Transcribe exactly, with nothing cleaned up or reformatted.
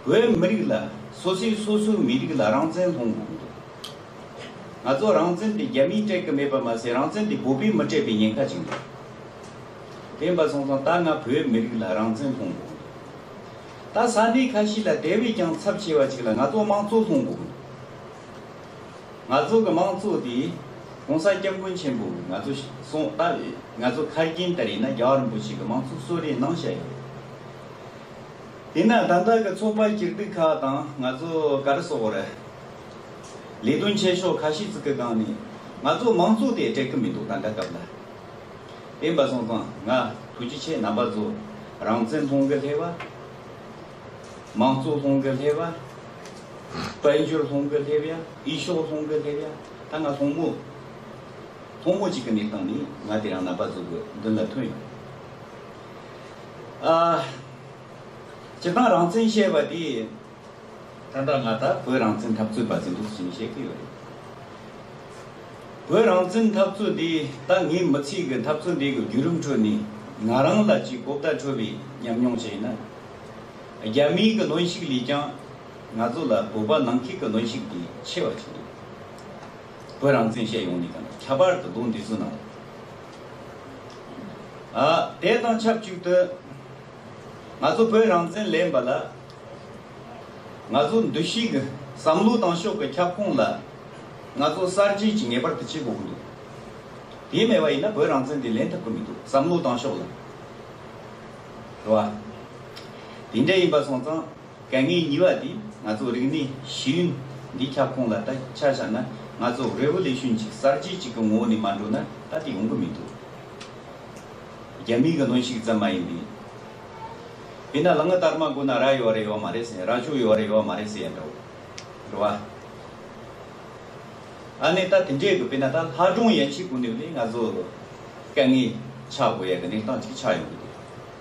བོད་མི་རིགས་ལ། སོ་སོས་སོ་སོའི་མི་རིགས་ལ་རང་བཙན་སློང་དགོས་འདུག་ང་ཚོ་རང་བཙན་དེ་རྒྱ་མིས་སྤྲད་གི་མེད་པ་མ་ཟད། རང་བཙན་དེ་བོད་པས་མི་སྤྲད་པའི་ཉེན་ཁ་ཅིག་འདུག་དེ་ཡིན་པ་སོང་ཙང་ད་ང་བོད་མི་རིགས་ལ་རང་བཙན་སློང་དགོས་འདུག་ད་ས་གནས་ཁ་ཤས་ལ་དེ་བས་ཀྱང་ཚབས་ཆེ་བ་ཅིག་ལ་ང་ཚོ་དམངས་གཙོ་སློང་དགོས་འདུག་ང་ཚོ་གི་དམངས་གཙོ་དེ་༸གོང་ས་༸སྐྱབས་མགོན་ཆེན་པོ་ང་ཚོ་གསུང་ད་ང་ཚོ་ཁ་རྒྱུན་ལྟར་ཡིན་ན་རྒྱལ་བ་རིན་པོ་ཆེ་གི་དམངས་གཙོ་གསོལ་རས་གནང་བཞག་ཡོད་རེད། དེས་ན་ད་ལྟ་གི་ཚོགས་པ་སྐྱིད་སྡུག་ཁག་དང་ང་ཚོ་ག་རེ་ཟེར་དགོས་རེད། ལས་དོན་ཆེ་ཤོས་ཁ་ཤས་ཅིག་གི་སྒང་ནས་ང་ཚོ་དམངས་གཙོ་དེ་སྤྲད་གི་མི་འདུག་ད་ལྟ་སྐབས་ལ། དེ་ཡིན་པ་སོང་ཙང་ང་ཐུགས་རྗེ་ཆེ། རྣམ་པ་ཚོ་རང་བཙན་སློང་གི་སླེབས་པ། དམངས་གཙོ་སློང་གི་སླེབས་པ། དཔལ་འབྱོར་སློང་གི་སླེབས་ཡ། ཨི་ཤོག་སློང་གི་སླེབས་ཡ། ད་ང་སློང་མོ་སློང་མོ་གཅིག་གི་གནས་སྟངས་ནས་ང་དེ་རིང་རྣམ་པ་ཚོ་གི་མདུན་ལ་ཐོན་ཡོད། ཨ། སྤྱིར་བཏང་རང་བཙན་བཤད་པ་དེ། ད་ལྟ་ང་ད་བོད་རང་བཙན་འཐབ་རྩོད་པ་ཟིན་འདུག་ཟེར་ནས་བཤད་ཀྱི་ཡོད་རེད། བོད་རང་བཙན་འཐབ་རྩོད་འདི་ད་ངའི་མི་ཚེ་གི་འཐབ་རྩོད་འདི་གི་བརྒྱུད་རིམ་ཁྲོད་ནས་ང་རང་ལ་ཅིག་གོ་བརྡ་འཕྲོད་པའི་ཉམས་མྱོང་ཅིག་ཡིན་ན། རྒྱ་མིའི་གི་གནོན་ཤུགས་ལས་ཀྱང་ང་ཚོ་ལ་བོད་པ་ནང་ཁུལ་གི་གནོན་ཤུགས་དེ་ཆེ་བ་ཅིག་འདུག་བོད་རང་བཙན་བཤད་ཡོང་ནས་ཀྱང་ཁྱད་པར་དུ་ལོ་འདི་ཚོའི་ནང་། ཨ། དེ་དང་ཆབས་ཅིག་ཏུ་ང་ཚོ་བོད་རང་བཙན་ལེན་པ་ལ། ང་ཚོ་འདུ་ཤེས་ཀྱི་བསམ་བློ་བཏང་ཕྱོགས་ཀྱི་ཁྱབ་ཁོངས་ལ་ང་ཚོ་གསར་བརྗེ་ཅིག་ངེས་པར་དུ་བྱེད་དགོས་ཀྱི་འདུག་དེ་མེད་པ་ཡིན་ན་བོད་རང་བཙན་དེ་ལེན་ཐུབ་ཀྱི་མི་འདུག་བསམ་བློ་བཏང་ཕྱོགས་ལ། རེད་བ། དེ་འདྲ་ཡིན་པ་སོང་ཙང་དཀའ་ངལ་གཉིས་པ་དེ་ང་ཚོ་རིག་གནས་ཤེས་ཡོན་འདིའི་ཁྱབ་ཁོངས་ལ་ད་ཆ་བཞག་ན་ང་ཚོ་རེ་ཝོ་ལུ་ཤན་ཅིག་གསར་བརྗེ་ཅིག་གི་ངོ་བོ་ནས་མ་འགྲོ་ན་ད་དེ་ཡོང་གི་མི་འདུག་རྒྱ་མིའི་གི་གནོན་ཤུགས་ཙམ་མ་ཡིན་པའི། དཔེར་ན་ལ་ངི་དར་མ་དགོས་ན་ར་ཡོད་རེད་ཡོད་མ་རེད་ཟེར། ར་ཅོ་ཡོད་རེད་ཡོད་མ་རེད་ཟེར་ཡ་འདྲ་བོ། རེད་བ། ཨ་ནི་ད་དེ་འདྲའི་གི་དཔེར་ན་ད་ལྷ་སྒྲུང་ཡན་ཆད་ཀུན་ནས་ལས་ང་ཚོ་དཀའ་ངལ་ཆགས་དགོས་ཡ་གི་གནས་སྟངས་ཅིག་ཆགས་ཡོང་གི་འདུག